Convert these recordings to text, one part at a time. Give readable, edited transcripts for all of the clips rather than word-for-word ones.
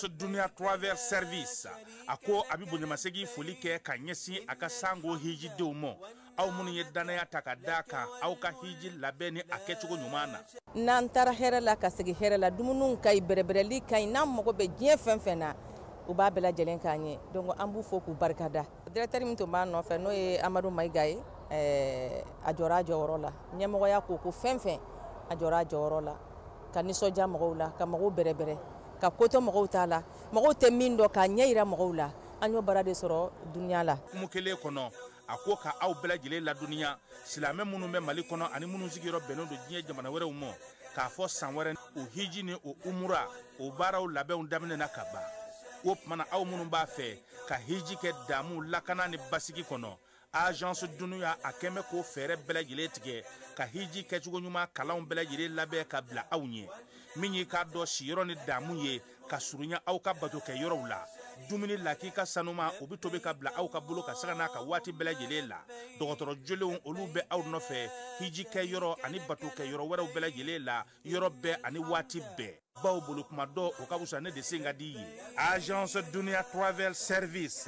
Agence Dunia Travel Service a ko a bɛ bonyamasegin foli kɛ ka ɲɛsin a ka sango hijidenw ma, aw minnu ye danaya ta ka d'a kan aw ka hiji labɛn ni a kɛcogo ɲuman na. N'an taara hɛrɛ la ka segin hɛrɛ la, dumuniw ka ɲi, bɛrɛbɛrɛli ka ɲi, n'an mago bɛ diɲɛ fɛn fɛn na, u b'a bɛɛ lajɛlen k'an ye. Donc an b'u fo k'u barikada. Directeur min tun b'a nɔfɛ n'o ye Amadu Mayiga ye, a jɔra a jɔyɔrɔ la. Ɲɛmɔgɔya ko ko fɛn fɛn, a jɔra a jɔyɔrɔ la, ka nisɔndiya mɔgɔw la, ka mɔgɔw bɛrɛbɛrɛ, ka ko to mɔgɔw ta la, mɔgɔw tɛ min dɔn k'a ɲɛ yira mɔgɔw la. An y'o baara de sɔrɔ dunuya la. Hukumu kelen kɔnɔ, a ko ka aw bɛɛ lajɛlen ladɔnniya silamɛ minnu bɛ Mali kɔnɔ ani minnu sigiyɔrɔ bɛnnen don diɲɛ jamana wɛrɛw ma, k'a fɔ san wɛrɛ o hiji ni o umura o baaraw labɛnw daminɛna ka ban. O tuma na aw minnu b'a fɛ ka hiji kɛ damu lakana ni basigi kɔnɔ, Agence Dunuya a kɛn bɛ k'o fɛɛrɛ bɛɛ lajɛlen tigɛ ka hiji kɛcogo ɲuman kalanw bɛɛ lajɛlen labɛn ka bila aw ɲɛ, min y'i k'a dɔn siyɔrɔ ni damu ye ka surunya aw ka bato kɛ yɔrɔw la. Dumuni lakika sanuma o bɛ tobi ka bila aw ka bolo ka sanga n'a ka waati bɛɛ lajɛlen la. Dɔgɔtɔrɔ jolenw olu bɛ aw nɔfɛ hiji kɛ yɔrɔ ani bato kɛ yɔrɔ wɛrɛw bɛɛ lajɛlen la, yɔrɔ bɛɛ ani waati bɛɛ. Baw bolo kuma dɔ o ka fisa ne de sen ka di ye. Agence Dunuya Travel Service,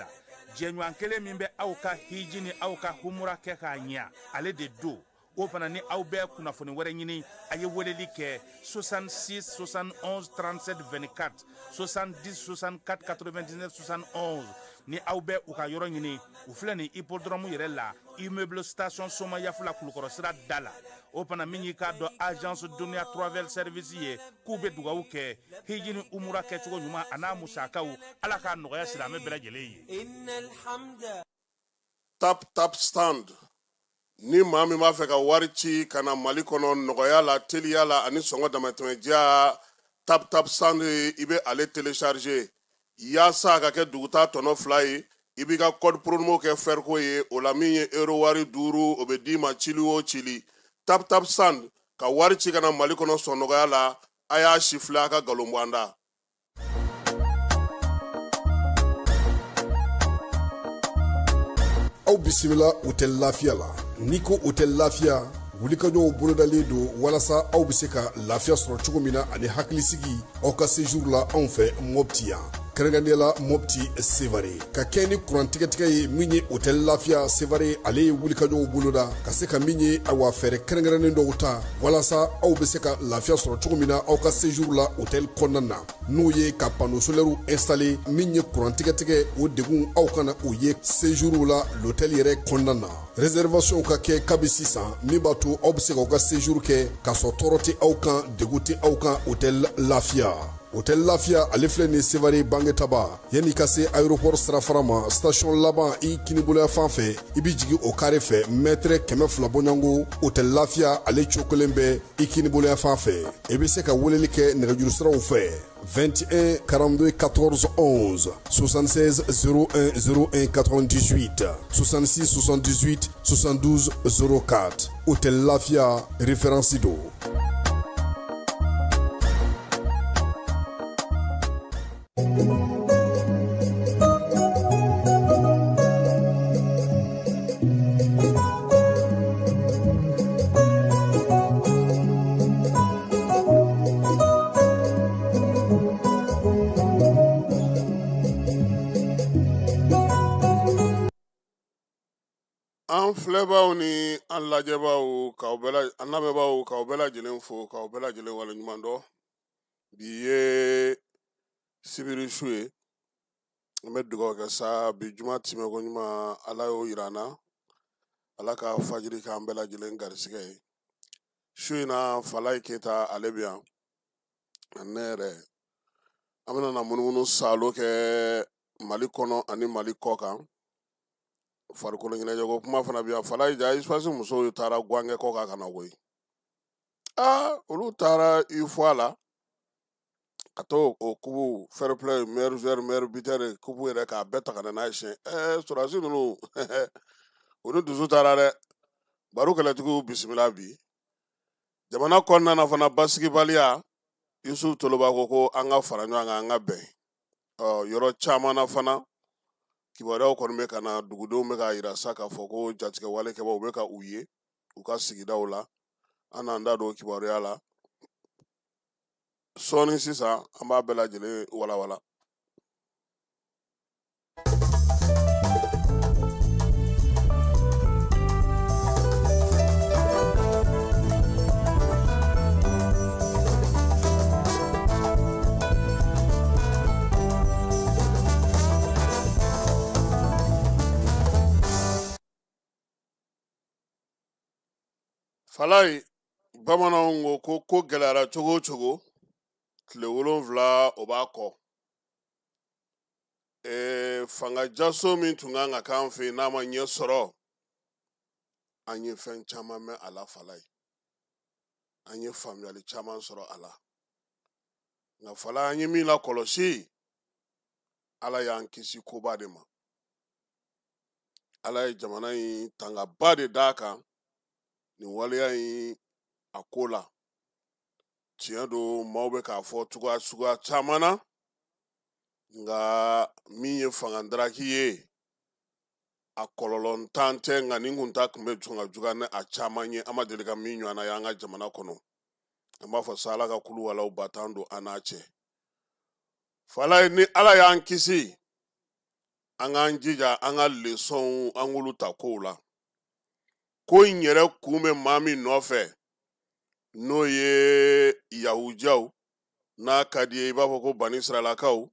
jɛɲɔgɔn kelen min bɛ aw ka hiji ni aw ka humura kɛ k'a ɲɛ, ale de don. O fana ni aw bɛ kunnafoni wɛrɛ ɲini, a ye weleli kɛ 66 71 37 24, 70 64 99 71. Ni aw bɛ u ka yɔrɔ ɲini, u filɛ nin hippodrome yɛrɛ la, immeuble station Somayafula Kulukɔrɔ sira da la. O fana min y'i k'a dɔn Agence Dunuya Travel Service ye, k'u bɛ dugawu kɛ hiji ni umura kɛcogo ɲuman a n'a musakaw, Ala k'a nɔgɔya silamɛ bɛɛ lajɛlen ye. Tap Tap Stand, ni maa min b'a fɛ ka wari ci ka na Mali kɔnɔ nɔgɔya la, teliya la ani sɔngɔ damatɛmɛdiya, Tap Tap Stand i bɛ ale télécharger yaasa a ka kɛ dugutaa tɔnɔ 2 ye. I b'i ka code promo kɛ fɛriko ye, o la min ye euro wari 5 o bɛ d'i ma cili o cili. Tap Tap Stand ka wari ci ka na Mali kɔnɔ sɔn nɔgɔya la, a y'a si filɛ a ka nkalon bɔ an da. Aw bisimila Hôtel Lafiya la. N'i ko Hôtel Lafiya, wulikajɔw bolodalen don walasa aw bɛ se ka lafiya sɔrɔ cogo min na ani hakilisigi aw ka séjour la anw fɛ Mopti yan, kɛrɛnkɛrɛnnenya la Mopti Sevare. Ka kɛ ni kuran tigɛtigɛ ye min ye Hôtel Lafiya Sevare, ale ye wulikajɔw boloda ka se ka min ye awa fɛɛrɛ kɛrɛnkɛrɛnnen dɔw ta walasa aw bɛ se ka lafiya sɔrɔ cogo min na aw ka séjour la hôtel kɔnɔna na, n'o ye ka panneau solaire installer min ye kuran tigɛtigɛ o degun aw kana o ye séjour la l'hôtel yɛrɛ kɔnɔna na. Réservation ka kɛ kabi sisan min b'a to aw bɛ se k'aw ka séjour kɛ k'a sɔrɔ tɔɔrɔ tɛ aw kan, degun tɛ aw kan Hôtel Lafiya. Hôtel Lafiya ale filɛ nin Sevare Bangetaba, yanni ka se aéroport sirafara ma, station laban i kiniboloya fan fɛ, i bɛ jigin o carré fɛ mètre 200 bɔɲɔgɔnko. Hôtel Lafiya ale cokolen bɛ i kiniboloya fan fɛ. I bɛ se ka weleli kɛ nɛgɛjuru siraw fɛ 21 42 14 11, 76 01 01 98, 66 78 72 04. Hôtel Lafiya référence don. An filɛbaaw ni an lajɛbaaw, k'aw bɛɛ la-, an lamɛnbaaw, k'aw bɛɛ lajɛlen fo, k'aw bɛɛ lajɛlen waleɲuman dɔn. Bi ye sibiri su ye, an bɛ dugawu kɛ sa bi juma tɛmɛko ɲuman, Ala y'o yira an na, Ala ka fajiri k'an bɛɛ lajɛlen garisɛgɛ ye. Su in na Falayi Keyita ale bɛ yan, ani ne yɛrɛ, an bɛna na munumunu saalo kɛ Mali kɔnɔ ani Mali kɔ kan. Farikolo ɲɛnajɛko kuma fana bɛ yan. Falayi ja USFAS musow taara guwankɛ kɔ kan ka na koyi. Olu taara UFOA la ka t'o o kubu fair play, meilleur joueur, meilleur buteur kubu yɛrɛ k'a bɛɛ ta ka na n'a ye siɲɛ. Sɔrɔdasi ninnu, u ni dusu taara dɛ. Baro kɛlɛtigiw bisimila bi. Jamana kɔnɔna na fana basigibaliya, Yusuf Toloba ko ko an ka fara ɲɔgɔn kan, an ka bɛn. Yɔrɔ caman na fana kibaruyaw kɔni bɛ ka na, dugudenw bɛ k'a yira sa k'a fɔ ko jatigɛwale kɛbaaw bɛ ka u ye u ka sigidaw la. An n'an da don kibaruya la sɔɔni sisan, an b'a bɛɛ lajɛlen walawala. Falayi, bamananw ko ko gɛlɛyara cogo o cogo, tile 7 o b'a kɔ. Fanga jaso min tun kan ka k'an fɛ yen n'a ma ɲɛ sɔrɔ, an ye fɛn caman mɛn a la Falayi, an ye faamuyali caman sɔrɔ a la. Nka Falayi, an ye min lakɔlɔsi, Ala y'an kisi koba de ma. Ala ye jamana in tangaba de d'a kan nin waleya in a ko la. Tiɲɛ don, maaw bɛ k'a fɔ cogoya suguya caman na, nka min ye fangandaraki ye, a kɔlɔlɔntan tɛ, nka nin kun ta tun bɛ sɔn ka juguya ni a caman ye. An ma deli ka min ɲɔgɔnna ye an ka jamana kɔnɔ. An b'a fɔ sa, Ala ka kulu walaw ba tan don an n'a cɛ. Falayi, ni Ala y'an kisi, an k'an jija an ka lesɔnw an k'olu ta kow la. Ko in yɛrɛ kun bɛ maa min nɔfɛ, n'o ye yahudiyaw, n'a ka di ye i b'a fɔ ko bani siralakaw,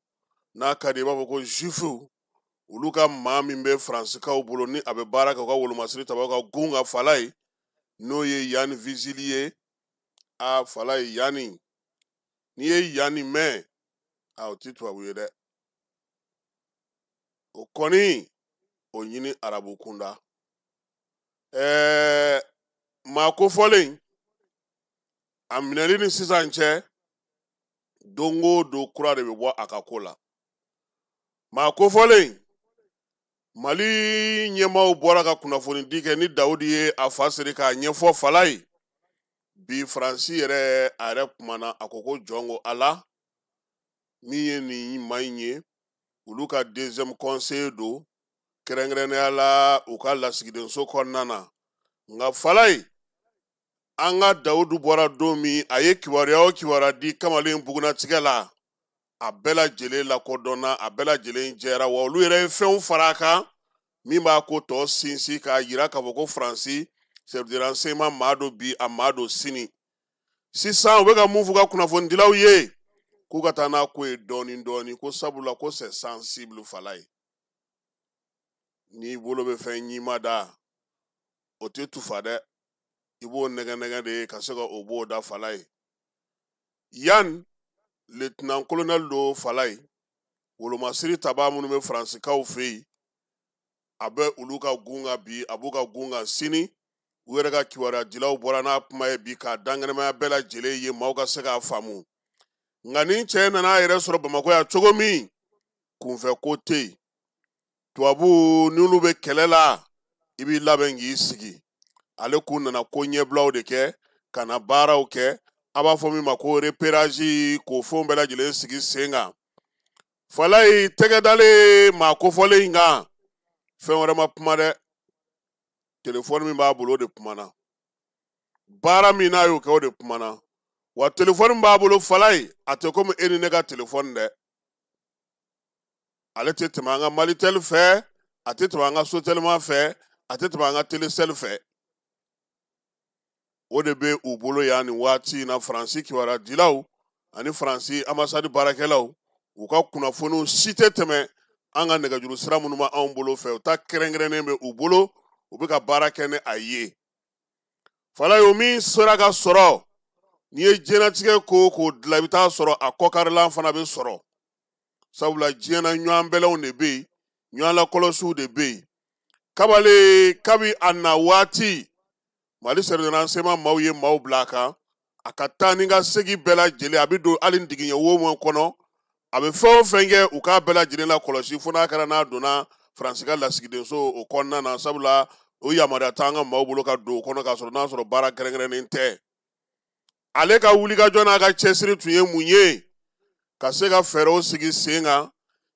n'a ka di ye i b'a fɔ ko juifuw, olu ka maa min bɛ faransikaw bolo ni a bɛ baara kɛ u ka wolomasiri tabaw ka gun ka Falayi, n'o ye Yann Vezili ye. A Falayi, Yanni n'i ye Yanni mɛn, a o ti tubabu ye dɛ, o kɔni o ɲini arabu kunda. Maa kofɔlen a minɛli ni sisan cɛ, don o don kura de bɛ bɔ a ka ko la. Maa kofɔlen, Mali ɲɛmaaw bɔra ka kunnafonidi kɛ ni Dawudi ye a fa siri k'a ɲɛfɔ Falayi. Bi Faransi yɛrɛ a yɛrɛ kumana, a ko ko jɔn ko Ala, min ye nin maa in ye, olu ka deuxième conseiller don, kɛrɛnkɛrɛnnenya la u ka lasigidenso kɔnɔna na. Nka Falayi, an ka Dawudu bɔra don min, a ye kibaruya o kibaruya di kamalen bugunatigɛ la, a bɛɛ lajɛlen lakodɔnna, a bɛɛ lajɛlen jɛra, wa olu yɛrɛ ye fɛnw fara a kan min b'a ko tɔ sinsin k'a yira k'a fɔ ko Faransi service de renseignement maa don bi, a maa don sini. Sisan u bɛ ka mun f'u ka kunnafonidilaw ye, k'u ka taa n'a ko ye dɔɔni dɔɔni, ko sabula ko c'est sensible. Falayi, n'i bolo bɛ fɛn ɲima da, o tɛ tufa dɛ, i b'o nɛgɛ nɛgɛ de ye ka se ka o b'o da. Falayi, Yann lieutenant colonel don. Falayi, wolomasiri tabaa minnu bɛ faransikaw fɛ yen, a bɛ olu ka gun kan bi, a b'u ka gun kan sini. U yɛrɛ ka kibaruya dilaw bɔra n'a kuma ye bi k'a dankɛnɛmaya bɛɛ lajɛlen ye, maaw ka se k'a faamu. Nka nin cɛ nana a yɛrɛ sɔrɔ Bamakɔ yan cogo min, kunfɛ ko tɛ yen. Tubabu n'olu bɛ kɛlɛ la, i b'i labɛn k'i sigi. Ale kun nana ko ɲɛbilaw de kɛ, ka na baaraw kɛ, a b'a fɔ min ma ko repérage, k'o fɛnw bɛɛ lajɛlen sigi sen kan. Falayi, tɛgɛ dalen maa kofɔlen in kan, fɛn wɛrɛ ma kuma dɛ, telefɔni min b'a bolo o de kumana, baara min n'a y'o kɛ o de kumana. Wa telefɔni min b'a bolo Falayi, a tɛ komi e ni ne ka telefɔni dɛ, ale tɛ tɛmɛ an ka Malitel fɛ, a tɛ tɛmɛ an ka Sotelma fɛ, a tɛ tɛmɛ an ka Telecel fɛ. O de bɛ u bolo yan nin waati in na. Faransi kibaruya ani Faransi ambassade baarakɛlaw, u ka kunnafoniw si tɛ tɛmɛ an ka nɛgɛjuru sira minnu b'anw bolo fɛ, u ta kɛrɛnkɛrɛnnen bɛ u bolo, u bɛ ka baara kɛ ni a ye. Falayi, o min sera ka sɔrɔ, n'i ye diɲɛlatigɛ ko o ko dilan, i bɛ taa sɔrɔ a kɔkarilan fana bɛ sɔrɔ, sabula diɲɛ na ɲɔgɔn bɛlɛnw de bɛ yen, ɲɔgɔn lakɔlɔsiw de bɛ yen. Kabale kabi a na waati, Mali service de renseignement maaw ye maaw bila a kan, a ka taa ni ka segin bɛɛ lajɛlen, a bɛ don hali digiɲɛ wo min kɔnɔ, a bɛ fɛn o fɛn kɛ, u k'a bɛɛ lajɛlen lakɔlɔsi, fo n'a kɛra n'a donna Faransi ka lasigidenso o kɔnɔna na, sabula o yamaruya t'an ka maaw bolo ka don o kɔnɔ k'a sɔrɔ n'a sɔrɔ baara kɛrɛnkɛrɛnnen tɛ. Ale ka wulikajɔ n'a ka cɛsiri tun ye mun ye? Ka se ka fɛɛrɛw sigi sen kan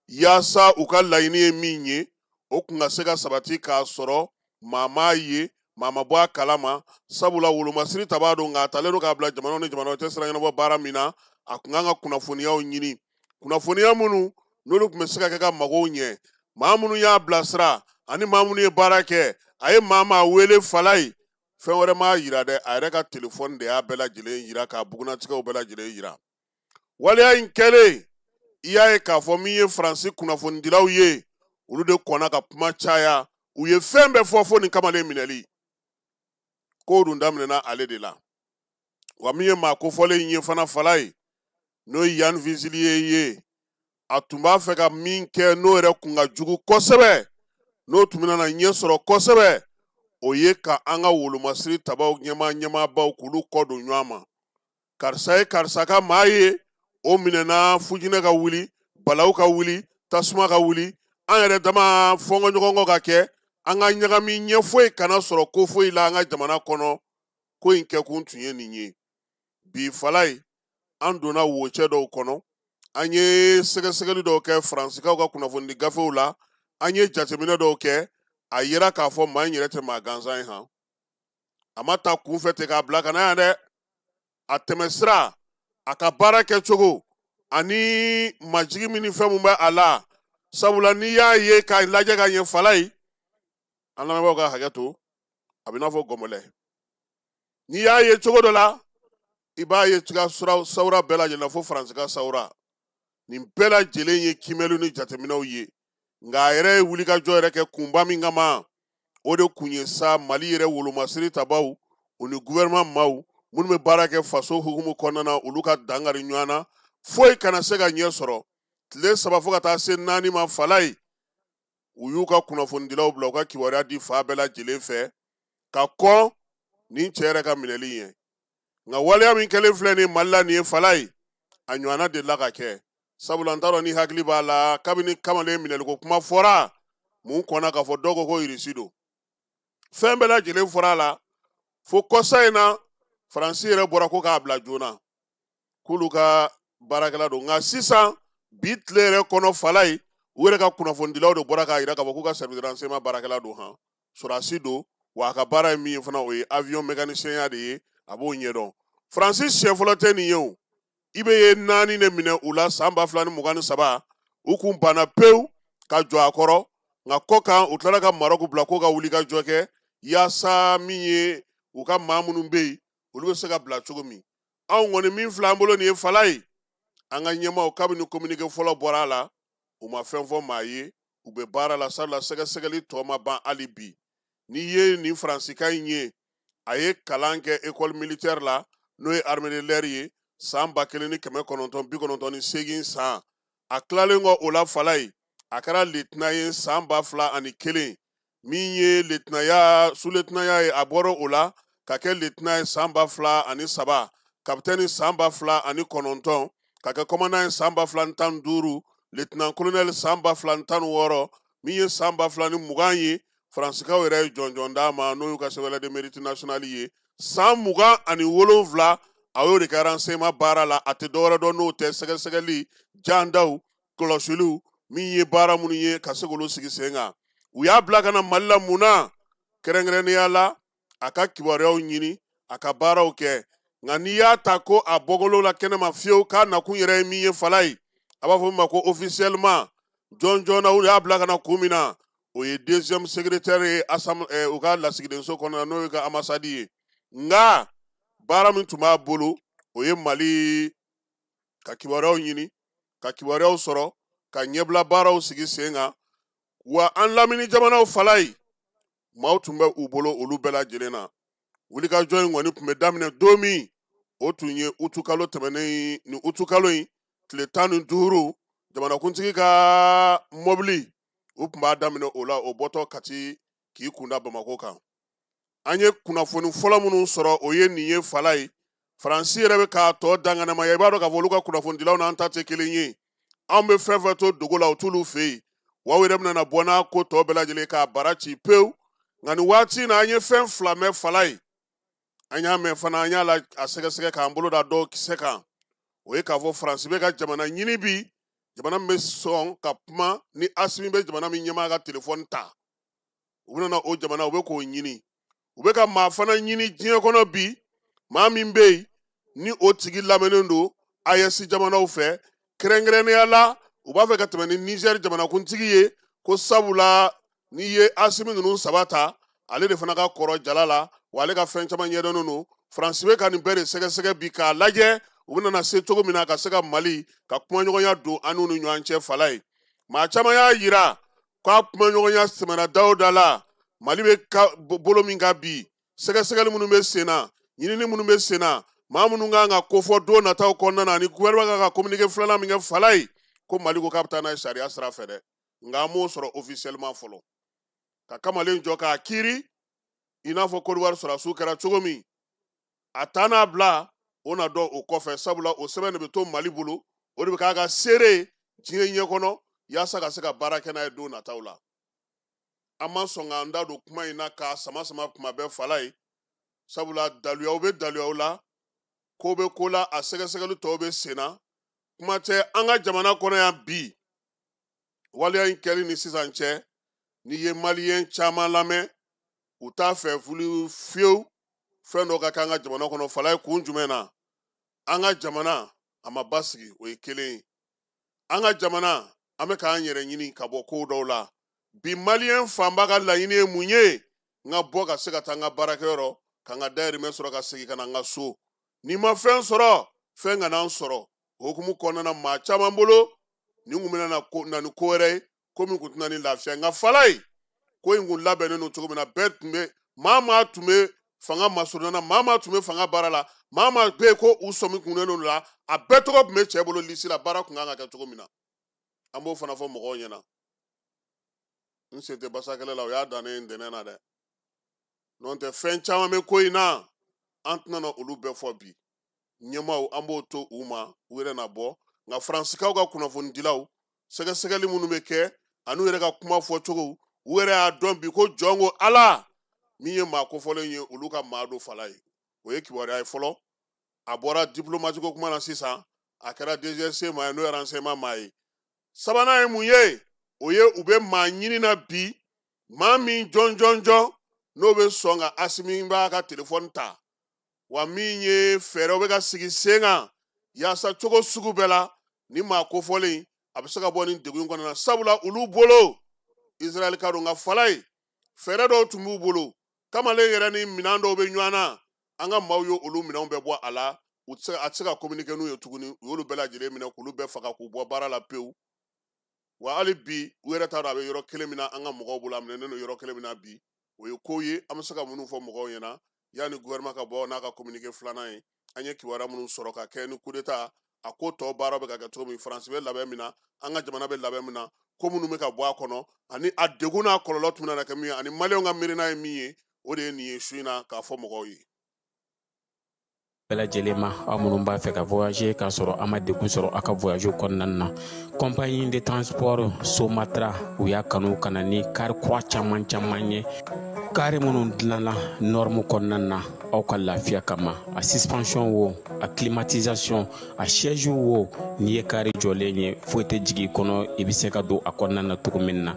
yaasa u ka laɲini ye min ye, o kun ka se ka sabati k'a sɔrɔ maa m'a ye, maa ma bɔ a kalama, sabula wolomasiri ta b'a don, nka a talen don k'a bila jamanaw ni jamanaw cɛ sira ɲɛnabɔ baara min na, a kun kan ka kunnafoniyaw ɲini, kunnafoniya minnu n'olu tun bɛ se ka kɛ ka magow ɲɛ. Maa minnu y'a bilasira ani maa minnu ye baara kɛ, a ye maa maa wele. Falayi, fɛn wɛrɛ m'a yira dɛ, a yɛrɛ ka telefɔni de y'a bɛɛ lajɛlen yira, k'a bugunnatigɛw bɛɛ lajɛlen yira. Waleya in kɛlen, i y'a ye k'a fɔ min ye Faransi kunnafonidilaw ye, olu de kɔnna ka kuma caya, u ye fɛn bɛɛ fɔ fo nin kamalen minɛli. K'o dun daminɛna ale de la. Wa min ye maa kofɔlen in ye fana Falaye, n'o ye Yann Vezilier ye, a tun b'a fɛ ka min kɛ n'o yɛrɛ kun ka jugu kosɛbɛ, n'o tun bɛna na ɲɛ sɔrɔ kosɛbɛ, o ye ka an ka wolomasiri tabaw ɲɛmaabaw k'olu kɔ don ɲɔgɔn ma. Karisa ye karisa ka maa ye, o minɛna fujinɛ ka wuli, balawu ka wuli, tasuma ka wuli, an yɛrɛ dama fɔnkɔ ɲɔgɔn kɔ ka kɛ, an ka ɲagami ɲɛ foyi kana sɔrɔ ko foyi la an ka jamana kɔnɔ. Ko in kɛkun tun ye nin ye. Bi Falaye, an donna wocɛ dɔw kɔnɔ, an ye sɛgɛsɛgɛli dɔw kɛ Faransikaw ka kunnafonidi gafew la, an ye jateminɛ dɔw kɛ, a yera k'a fɔ maa in yɛrɛ tɛ maa gansan ye han. A ma ta kunfɛ ten k'a bila ka na yan dɛ. A tɛmɛsira, a ka baara kɛcogo ani majigi min ni fɛn mun bɛ a la, sabula n'i y'a ye k'a lajɛ ka ɲɛ Falaye, an lamɛnbaaw ka hakɛ to, a bɛ n'a fɔ gɔmɔlɛ. N'i y'a ye cogo dɔ la, i b'a ye tiga sawura bɛɛ lajɛlen na fo Faransi ka sawura. Nin bɛɛ lajɛlen ye kiimɛliw ni jateminɛw ye. Nka a yɛrɛ ye wulikajɔ yɛrɛ kɛ kunba min kama, o de kun ye sa Mali yɛrɛ wolomasiri tabaw, u ni gouvernement maaw minnu bɛ baara kɛ faso hukumu kɔnɔna na, olu ka dankari ɲɔgɔn na, foyi kana se ka ɲɛ sɔrɔ. Tile 3 fo ka taa se 4 ma Falaye, u y'u ka kunnafonidilaw bila u ka kibaruya di fa bɛɛ lajɛlen fɛ ka kɔn nin cɛ yɛrɛ ka minɛli ɲɛ. Nka waleya min kɛlen filɛ nin Mali la nin ye Falaye, a ɲɔgɔnna delila ka kɛ. Sabula n t'a dɔn ni hakili b'a la, kabini kamalen minɛliko kuma fɔra, mun kɔnna k'a fɔ dɔw ko ko Irisi don. Fɛn bɛɛ lajɛlen fɔra a la, fo kɔsa in na, Faransi yɛrɛ bɔra ko k'a bila joona, k'olu ka baarakɛla don. Nka sisan, bi tile yɛrɛ kɔnɔ Falaye, u yɛrɛ ka kunnafonidilaw de bɔra k'a yira k'a fɔ k'u ka service de renseignement baarakɛla don han. Sɔrɔdasi don, wa a ka baara ye min ye fana, o ye avion mécanicien de ye, a b'o ɲɛdɔn. Faransi siɲɛ fɔlɔ tɛ nin ye o. I bɛ ye 4 de minɛ u la san 2023, u kun banna pewu ka jɔ a kɔrɔ, nka kɔkan u tilara ka Marɔku bila k'o ka wuli ka jɔ kɛ, yaasa min ye u ka maa minnu bɛ yen, olu bɛ se ka bila cogo min. Anw kɔni min filɛ an bolo nin ye Falaye, an ka ɲɛmaaw kabini communiqué fɔlɔ bɔra a la, u ma fɛn fɔ maa ye, u bɛ baara la, sabula sɛgɛsɛgɛli tɔ ma ban hali bi. N'i ye nin Faransikan in ye, a ye kalan kɛ école militaire la, n'o ye armée de l'air ye, san 1998 san. A tilalen kɔ o la Falaye, a kɛra lieutenant ye san 2001. Min ye lieutenantya, sous-lieutenantya ye, a bɔra o la ka kɛ lieutenant ye san 2003, capitaine san 2009, ka kɛ commandant ye san 2015, lieutenant colonel san 2016, min ye san 2020 ye, Faransikaw yɛrɛ ye jɔnjɔn d'a ma, n'o y'u ka chevalier de mérite national ye. San 27, a y'o de kɛ renseignement baara la, a tɛ dɔwɛrɛ dɔn n'o tɛ sɛgɛsɛgɛli, jandaw, kɔlɔsiliw, min ye baara minnu ye ka se k'olu sigi sen kan. U y'a bila ka na Mali la mun na? Kɛrɛnkɛrɛnnenya la, a ka kibaruyaw ɲini, a ka baaraw kɛ. Nka n'i y'a ta ko a bɔkolo la kɛnɛma fiyewu k'a nakun yɛrɛ ye min ye Falaye, a b'a fɔ min ma ko officiellement, jɔn jɔnna u y'a bila ka na kun min na, o ye deuxième secrétaire ye u ka lasigidenso kɔnɔna na, n'o ye ka ambassade ye. Nka baara min tun b'a bolo, o ye Mali ka kibaruyaw ɲini, ka kibaruyaw sɔrɔ, ka ɲɛbila baaraw sigi sen kan. Wa an lamini jamanaw Falaye, maaw tun bɛ u bolo olu bɛɛ lajɛlen na. Wulikajɔ in kɔni tun bɛ daminɛ don min, o tun ye utukalo tɛmɛnen ye, ni utukalo in tile 15, jamanakuntigi ka mɔbili, u tun b'a daminɛ o la, o bɔtɔ Kati k'i kunda Bamakɔ kan. An ye kunnafoni fɔlɔ minnu sɔrɔ, o ye nin ye Falaye. Faransi yɛrɛ bɛ k'a tɔ danganamaya, i b'a dɔn k'a fɔ olu ka kunnafonidilaw n'an ta tɛ kelen ye. Anw bɛ fɛn fɛn to dogo la, o t'olu fɛ yen. Wa aw yɛrɛ bɛna na bɔ n'a ko tɔ bɛɛ lajɛlen k'a bara ci pewu. Nka nin waati in na, an ye fɛn 2 mɛn Falaye. An y'a mɛn fana, an y'a la a sɛgɛsɛgɛ k'an bolo da dɔw kisɛ kan. O ye k'a fɔ Faransi bɛ ka jamana ɲini bi, jamana min bɛ sɔn ka kuma ni Asimi bɛ jamana min ɲɛmaa ka telefɔni ta. U bɛna na o jamana, u bɛ k'o ɲini. U bɛ ka maa fana ɲini diɲɛ kɔnɔ bi, maa min bɛ yen ni o tigi lamɛnnen don AES jamanaw fɛ, kɛrɛnkɛrɛnnenya la, u b'a fɛ ka tɛmɛ ni Niger jamanakuntigi ye, ko sabula n'i ye Asimi ninnu 3 ta, ale de fana ka kɔrɔ jala la, wa ale ka fɛn caman ɲɛdɔnnen don. Faransi bɛ ka nin bɛɛ de sɛgɛsɛgɛ bi k'a lajɛ u bɛna na se cogo min na ka se ka Mali ka kumaɲɔgɔnya don an n'u ni ɲɔgɔn cɛ Falaye. Maa caman y'a yira k'a kumaɲɔgɔnya sɛmɛna da o da la, Mali bɛ ka bolo min kan bi, Sɛgɛsɛgɛli minnu bɛ sen na, ɲinini minnu bɛ sen na, maa minnu kan ka kofɔ don nataw kɔnɔna na, ani gouvernement kan ka communiqué filanan min kɛ fala ye, ko Mali ko k'a bɛ taa n'a ye sariya sira fɛ dɛ. Nka an m'o sɔrɔ officiellement fɔlɔ. Ka kamalen jɔ k'a kiiri i n'a fɔ Côte d'Ivoire sɔrɔdasiw kɛra cogo min, a taa n'a bila o na dɔn o kɔfɛ, sabula o sɛbɛn de bɛ to Mali bolo, o de bɛ k'a ka seere diɲɛ ɲɛ kɔnɔ yaasa ka se ka baara kɛ n'a ye don nataw la. An ma sɔn k'an da don kuma in na k'a sama sama kuma bɛɛ fala ye, sabula daluyaw bɛ daluyaw la, ko bɛ ko la, a sɛgɛsɛgɛli tɔw bɛ sen na. Kuma tɛ an ka jamana kɔnɔ yan bi, waleya in kɛli ni sisan cɛ, n'i ye maliyɛn caman lamɛn, u t'a fɛ fuli fiyewu fɛn dɔ ka kɛ an ka jamana kɔnɔ. Fala ye kun jumɛn na? An ka jamana a ma basigi, o ye kelen ye. An ka jamana an bɛ k'an yɛrɛ ɲini ka bɔ ko dɔw la bi. Maliyɛn fanba ka laɲini ye mun ye? N ka bɔ ka se ka taa n ka baarakɛyɔrɔ, ka n ka dayirimɛ sɔrɔ, ka segin ka na n ka so. N'i ma fɛn sɔrɔ, fɛn kana n sɔrɔ. O hukumu kɔnɔna na, maa caman bolo nin kun bɛna na ni ko wɛrɛ ye, ko min kun tɛna ni lafiya. Nka fala ye ko in kun labɛnnen don cogo min na, bɛɛ tun bɛ maa tun bɛ fanga masurunna na, maa tun bɛ fanga baara la, maa bɛ yen ko u sɔmi kunnen don la, a bɛɛ tɔgɔ tun bɛ cɛ bolo lisi la, baara kun kan ka kɛ cogo min na. An b'o fana fɔ mɔgɔw ɲɛna. N sen tɛ basakɛlɛ la, o y'a dannen ye ntɛnɛn na dɛ. N'o tɛ, fɛn caman bɛ ko in na, an tɛna na olu bɛɛ fɔ bi. Ɲɛmaaw, an b'o to u ma, u yɛrɛ na bɔ. Nka Faransikaw ka kunnafonidilaw, sɛgɛsɛgɛli minnu bɛ kɛ an'u yɛrɛ ka kuma fɔcogo, u yɛrɛ y'a dɔn bi ko jɔn ko Ala min ye maa kofɔlen ye, olu ka maa don fala ye. O ye kibaruya ye fɔlɔ. A bɔra diplomatique ko kuma na sisan, a kɛra DGSE maa ye, n'o ye renseignement maa ye. Sabanan ye mun ye? O ye u bɛ maa ɲini na bi, maa min jɔn jɔn jɔn n'o bɛ sɔn ka Asimi b'a ka telefɔni ta, wa min ye fɛɛrɛw bɛ ka sigi sen kan yaasa cogo sugu bɛɛ la ni maa kofɔlen a bɛ se ka bɔ nin degun in kɔnɔna na. Sabula olu bolo Israɛl ka don, nka fala ye fɛɛrɛ dɔw tun b'u bolo. Kamalen yɛrɛ ni minɛn dɔw bɛ ɲɔgɔn na, an ka maaw ye olu minɛnw bɛɛ bɔ a la, u tɛ se, a tɛ se ka communiquer n'u ye tuguni. U y'olu bɛɛ lajɛlen minɛ k'olu bɛɛ faga k'u bɔ baara la pewu. Wa hali bi u yɛrɛ t'a dɔn a bɛ yɔrɔ kelen min na, an ka mɔgɔw bolo a minɛnen don yɔrɔ kelen min na bi. O ye ko ye an bɛ se ka minnu fɔ mɔgɔw ɲɛna yanni gouvernement ka bɔ n'a ka communiqué filanan ye. An ye kibaruya minnu sɔrɔ ka kɛ ni coup d'état a ko tɔ baara bɛ ka kɛ cogo min, Faransi bɛ labɛn min na, an ka jamana bɛ labɛn min na, ko minnu bɛ ka bɔ a kɔnɔ, ani a degun n'a kɔlɔlɔ tun bɛna kɛ min ye, ani maliyɛnw ka miirina ye min ye, o de ye nin ye su in na k'a fɔ mɔgɔw ye. Bɛɛ lajɛlen ma, aw minnu b'a fɛ ka voyager k'a sɔrɔ a ma degun sɔrɔ aw ka voyage kɔnɔna na, compagnie de transport Somatra, u y'a kanu ka na ni car kura caman caman ye, car minnu dilanna norme kɔnɔna na aw ka lafiya kama. A suspension wo, a climatisation, a siège wo, n'i ye car jɔlen ye, foyi tɛ jigin i kɔnɔ, i bɛ se ka don a kɔnɔna na cogo min na.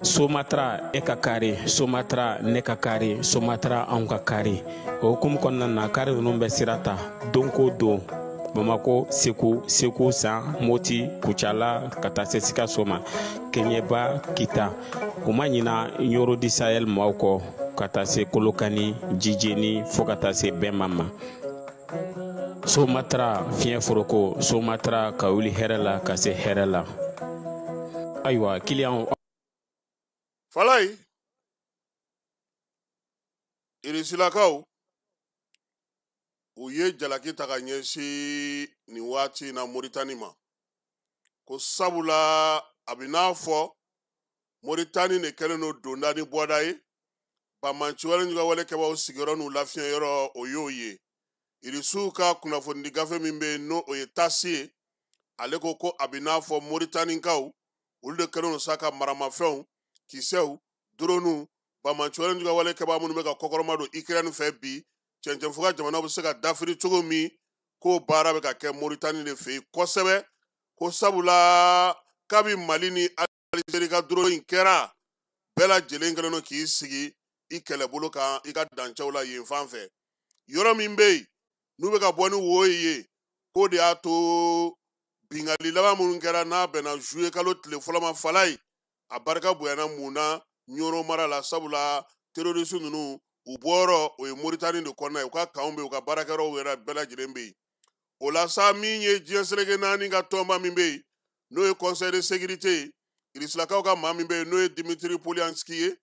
Somatra, e ka car, Somatra, ne ka car, Somatra, anw ka car. O hukumu kɔnɔna na, car ninnu bɛ sira ta don ko don Bamako, Segu, Segu San, Moti, Kucala, ka taa se Sikaso ma, Keɲeba, Kita. U ma ɲina Ɲoro di Sahel maaw kɔ, ka taa se Kolokani, Jijeni, fo ka taa se Bɛnma ma. Somatra, fiɲɛ foroko, Somatra, ka wuli hɛrɛ la ka se hɛrɛ la. Ayiwa, kiliyanw. Falayi, Irisilakaw u ye jalaki ta ka ɲɛsin nin waati in na Moritani ma, ko sabula a bɛ n'a fɔ Moritani de kɛlen don donda ni bɔda ye, banbanci wale juguya wale kɛbaaw sigiyɔrɔ n'u lafiɲɛ yɔrɔ, o y'o ye. Irisiw ka kunnafonidi gafe min bɛ yen, n'o o ye TASS ye, ale ko ko a bɛ n'a fɔ Moritanikaw olu de kɛlen don sa ka maramafɛnw, kisɛw, droniw, banbanci wale juguya wale kɛbaa minnu bɛ ka kɔkɔrɔma don Ukraine fɛ bi, cɛncɛnfuga jamanaw bɛ se ka dafiri cogo min, k'o baara bɛ ka kɛ Moritani de fɛ yen kosɛbɛ. Ko sabula kabi Mali ni Algérie ka drone in kɛra, bɛɛ lajɛlen kɛlen don k'i sigi i kɛlɛbolo kan i ka dancɛw la yen fan fɛ. Yɔrɔ min bɛ yen n'u bɛ ka bɔ ni wo ye, k'o de y'a to binkanni laban minnu kɛra n'a bɛnna juillet kalo tile fɔlɔ ma, Falayi, a barika bonyana mun na Ɲoro mara la, sabula terroriste ninnu u bɔyɔrɔ o ye Moritani de kɔnɔna ye, u ka kanw bɛ yen, u ka baarakɛyɔrɔw yɛrɛ bɛɛ lajɛlen bɛ yen. O la sa, min ye diɲɛ seleke naani ka tɔnba min bɛ yen, n'o ye Conseil de sécurité ye, Irisilakaw ka maa min bɛ yen, n'o ye Dimitri Polianski ye,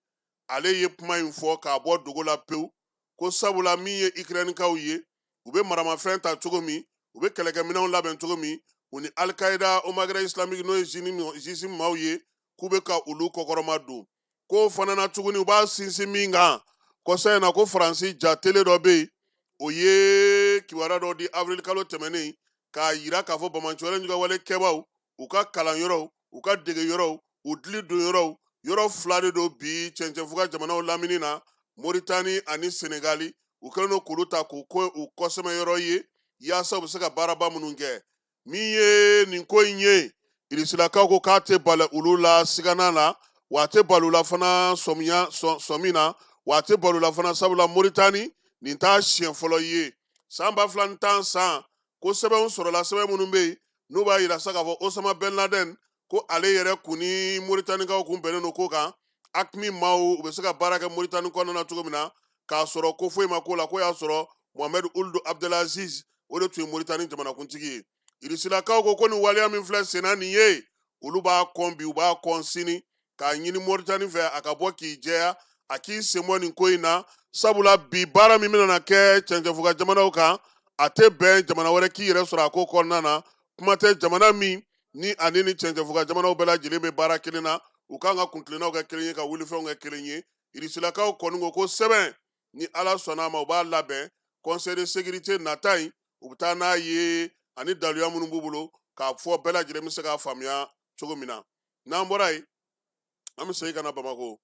ale ye kuma in fɔ k'a bɔ dogo la pewu. Ko sabula min ye Ukrainekaw ye, u bɛ maramafɛn ta cogo min, u bɛ kɛlɛkɛminɛnw labɛn cogo min, u ni Al-Qaïda au Maghreb islamique n'o ye JNIM maaw ye, k'u bɛ ka olu kɔkɔrɔma don. K'o fana na tuguni u b'a sinsin min kan, kɔsa in na ko Faransi ja tele dɔ bɛ yen, o ye kibaruya dɔ di avril kalo tɛmɛnen k'a yira k'a fɔ banbaanciwale juguya wale kɛbaaw, u ka kalanyɔrɔw, u ka degeyɔrɔw, u dili donyɔrɔw, yɔrɔ fila de don bi cɛncɛnfuga jamanaw lamini na, Moritani ani Senegali, u kɛlen don k'olu ta k'u ko u kɔsɛmɛyɔrɔ ye yaasa u bɛ se ka baaraba minnu kɛ. Min ye nin ko in ye, Irisilakaw ko k'a tɛ bali olu la sigana la, wa a tɛ bali u la fana sɔmi na, wa a tɛ bali u la fana sabula Moritani nin t'a siɲɛ fɔlɔ ye. San 2010 san ko sɛbɛnw sɔrɔla, sɛbɛn minnu bɛ yen n'u b'a yira sa k'a fɔ Osama Ben Laden ko ale yɛrɛ kun ni Moritanikaw kun bɛnnen don ko kan, AQMI maaw u bɛ se ka baara kɛ Moritani kɔnɔna na cogo min na k'a sɔrɔ ko foyi ma k'o la, ko y'a sɔrɔ Mohamed Ould Abdelaziz o de tun ye Moritani jamanakuntigi ye. Irisilakaw ko ko nin waleya min filɛ senna nin ye, olu b'a kɔn bi, u b'a kɔn sini, k'a ɲini Moritani fɛ a ka bɔ k'i jɛya, a k'i sen bɔ nin ko in na, sabula bi baara min bɛna kɛ cɛncɛnfuga jamanaw kan, a tɛ bɛn jamana wɛrɛ k'i yɛrɛ sɔrɔ a ko kɔnɔna na. Kuma tɛ jamana min ni ani ni cɛncɛnfuga jamanaw bɛɛ lajɛlen bɛ baara kelen na, u kan ka kuntilennaw kɛ kelen ye, ka wulifɛnw kɛ kelen ye. Irisilakaw kɔni ko ko sɛbɛn ni Ala sɔnna a ma u b'a labɛn conseil de sécurité nata in, u bɛ taa n'a ye ani daluya minnu b'u bolo k'a fɔ bɛɛ lajɛlen bɛ se k'a faamuya cogo min na. N'an bɔra yen, an bɛ segin ka na Bamakɔ.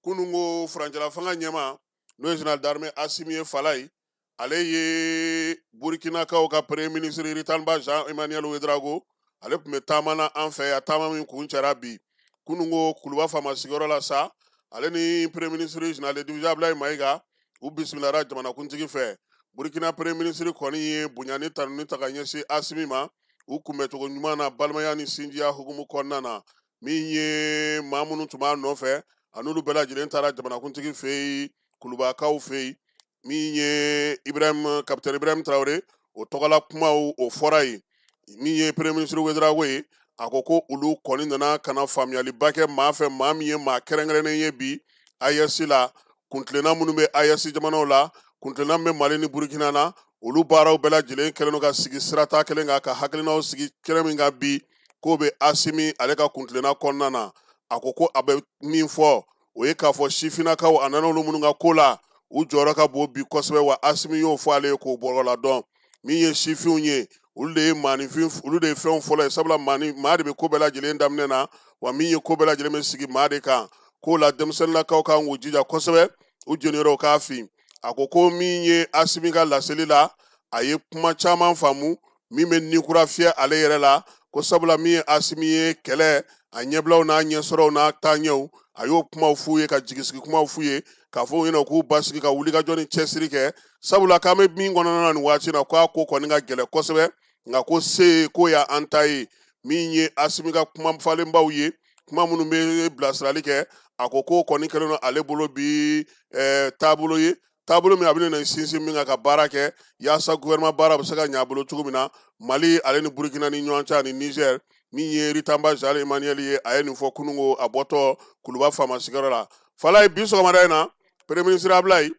Kununko furancɛla fanga ɲɛmaa n'o ye général d'armée Assimi ye Falaye, ale ye Burkinakaw ka premier ministre Ritamba Jean Emmanuel Ouedraogo, ale tun bɛ taama na an fɛ yan, taama min kun cɛra bi. Kununko Kuluba faama sigiyɔrɔ la sa, ale ni premier ministre général de division Abdoulaye Maïga u bisimilara jamanakuntigi fɛ. Burkina premier ministre kɔni ye bonya ni tanuni ta ka ɲɛsin Assimi ma, u kunbɛcogo ɲuman na balimaya ni sinjiya hukumu kɔnɔna na. Min ye maa minnu tun b'a nɔfɛ, a n'olu bɛɛ lajɛlen taara jamanakuntigi fɛ yen, Kulubakaw fɛ yen. Min ye Ibrahim, capitaine Ibrahim Traoré, o tɔgɔla kumaw o fɔra yen. Min ye premier ministre Ouedraogo ye, a ko ko olu kɔni nana ka na faamuyaliba kɛ maa fɛ, maa min ye maa kɛrɛnkɛrɛnnen ye bi AES la, kuntilenna minnu bɛ AES jamanaw la, kuntilenna min bɛ Mali ni Burkina na, olu baaraw bɛɛ lajɛlen kɛlen don ka sigi sirata kelen kan, ka hakilinaw sigi kɛnɛ min kan bi, k'o bɛ Assimi ale ka kuntilenna kɔnɔna na. A ko ko a bɛ min fɔ, o ye k'a fɔ sifinnakaw a nana olu minnu ka ko la, u jɔyɔrɔ ka bon bi kosɛbɛ, wa Assimi y'o fɔ ale ye k'o bɔrɔ la dɔn. Min ye sifinw ye, olu de ye maaninfin, olu de ye fɛnw fɔlɔ ye, sabula maa de bɛ ko bɛɛ lajɛlen daminɛ na, wa min ye ko bɛɛ lajɛlen bɛ sigi maa de kan. K'o la denmisɛnninnakaw kan k'u jija kosɛbɛ, u jeniyɔrɔw k'a fin. A ko ko min ye Assimi ka laseli la, a ye kuma caman faamu min bɛ ni kura fiyɛ ale yɛrɛ la, ko sabula min ye Assimi ye kɛlɛ, a ɲɛbilaw n'a ɲɛsɔrɔw n'a taaɲɛw, a y'o kumaw f'u ye, ka jigisigi kumaw f'u ye, k'a fɔ u ɲɛna k'u basigi ka wulikajɔ ni cɛsiri kɛ, sabula k'an bɛ min kɔnɔna na nin waati in na, k'a ko kɔni ka gɛlɛn kosɛbɛ, nka ko se k'o y'an ta ye. Min ye Assimi ka kuma falenbaw ye, kuma minnu bɛ bilasirali kɛ, a ko k'o kɔni kɛlen don ale bolo bi taabolo ye, taabolo min a bɛna sinsin min kan ka baara kɛ yaasa gouvernement baara bɛ se ka ɲɛ a bolo cogo min na Mali ale ni Burkina ni ɲɔgɔn cɛ ani Niger. Min ye Ritamba Jean Emmanuel ye, a ye nin fɔ kununko a bɔtɔ Kuluba faama sigiyɔrɔ la. Falaye, bi sɔgɔmada in na, premier ministre Abdoulaye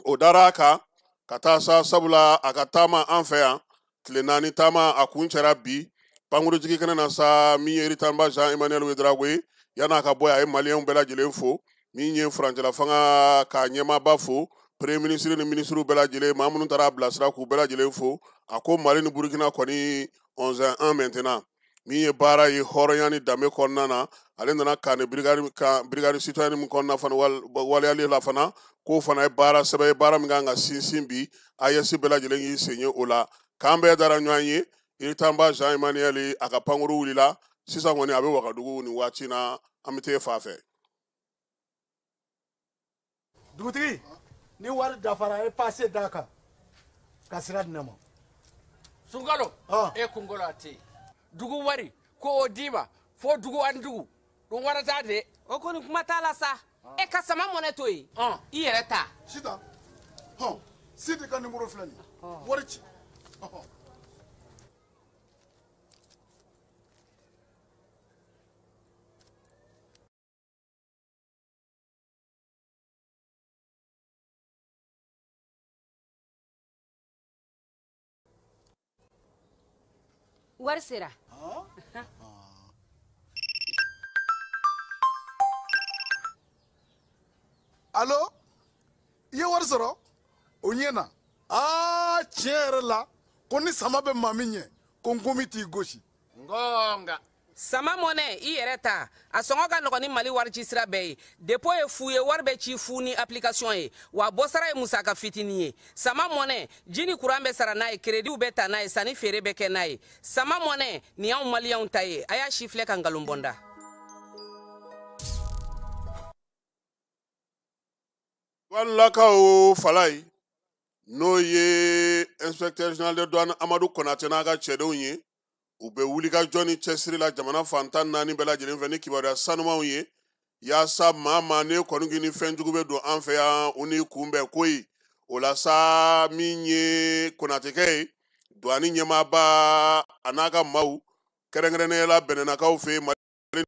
o dara a kan ka taa sa, sabula a ka taama an fɛ yan tile 4 taama a kun cɛra bi pankurujigi kɛnɛ na sa. Min ye Ritamba Jean Emmanuel Ouedraogo ye, yan'a ka bɔ yen, a ye maliyɛnw bɛɛ lajɛlen fo, min ye furancɛla fanga ka ɲɛmaaba fo, premier ministre ni ministre bɛɛ lajɛlen, maa minnu taara a bilasira k'u bɛɛ lajɛlen fo. A ko Mali ni Burkina kɔni 11-1 maintenant. Min ye baara ye hɔrɔnya ni danbe kɔnɔna na, ale nana ka ni brigade citoyenne min kɔnɔna fana waleyali la fana, k'o fana ye baara sɛbɛ ye, baara min kan ka sinsin bi AES bɛɛ lajɛlen k'i sen ye o la. K'an bɛɛ dara ɲɔgɔn ye, Ritamba Jean Emmanuel a ka pankuru wulila sisan kɔni a bɛ Wagadugu nin waati na, an bɛ t'e fa fɛ. Dugutigi, ni wari dafara, e passe d'a kan ka sira di ne ma. Sunkalo, e kunkolo a tɛ yen. Dugu wari ko o d'i ma fo dugu ani dugu dun wara t'a de. O kɔni kuma t'a la sa. E ka sama mɔnɛ to yen, i yɛrɛ ta. Sitan, hɔn, Sidi ka nimoro filɛ nin ye, wari ci. Wari sera. Allo? I ye wari sɔrɔ? O ɲɛna. Aa, tiɲɛ yɛrɛ la, ko ni sama bɛ maa min ɲɛ, ko nkomi t'i gosi. Ngonga. Sama mɔnɛ i yɛrɛ ta a sɔngɔ ka nɔgɔn ni Mali wari ci sira bɛɛ ye. Dépôt ye fu ye, wari bɛ ci fu ni application ye, wa bɔsara ye musaka fitinin ye. Sama mɔnɛ, ji ni courant bɛ sara n'a ye, crédit bɛ ta n'a ye, sanni feere bɛ kɛ n'a ye. Sama mɔnɛ, nin y'anw maliyɛnw ta ye, a y'a si filɛ ka nkalon bɔ n da. Walakaw Falaye, n'o ye inspecteur général de douane Amadu Konate n'a ka cɛdenw ye, u bɛ wulikajɔ ni cɛsiri la jamana fantan naani bɛɛ lajɛlen fɛ ni kibaruya sanumanw ye, yaasa maa maa ne kɔni k'i ni fɛn jugu bɛ don an fɛ yan, u ni kunbɛn ko ye. O la sa, min ye Konatekɛ ye, douane ɲɛmaaba a n'a ka maaw, kɛrɛnkɛrɛnnenya la Bɛnɛnakaw fɛ yen, Mali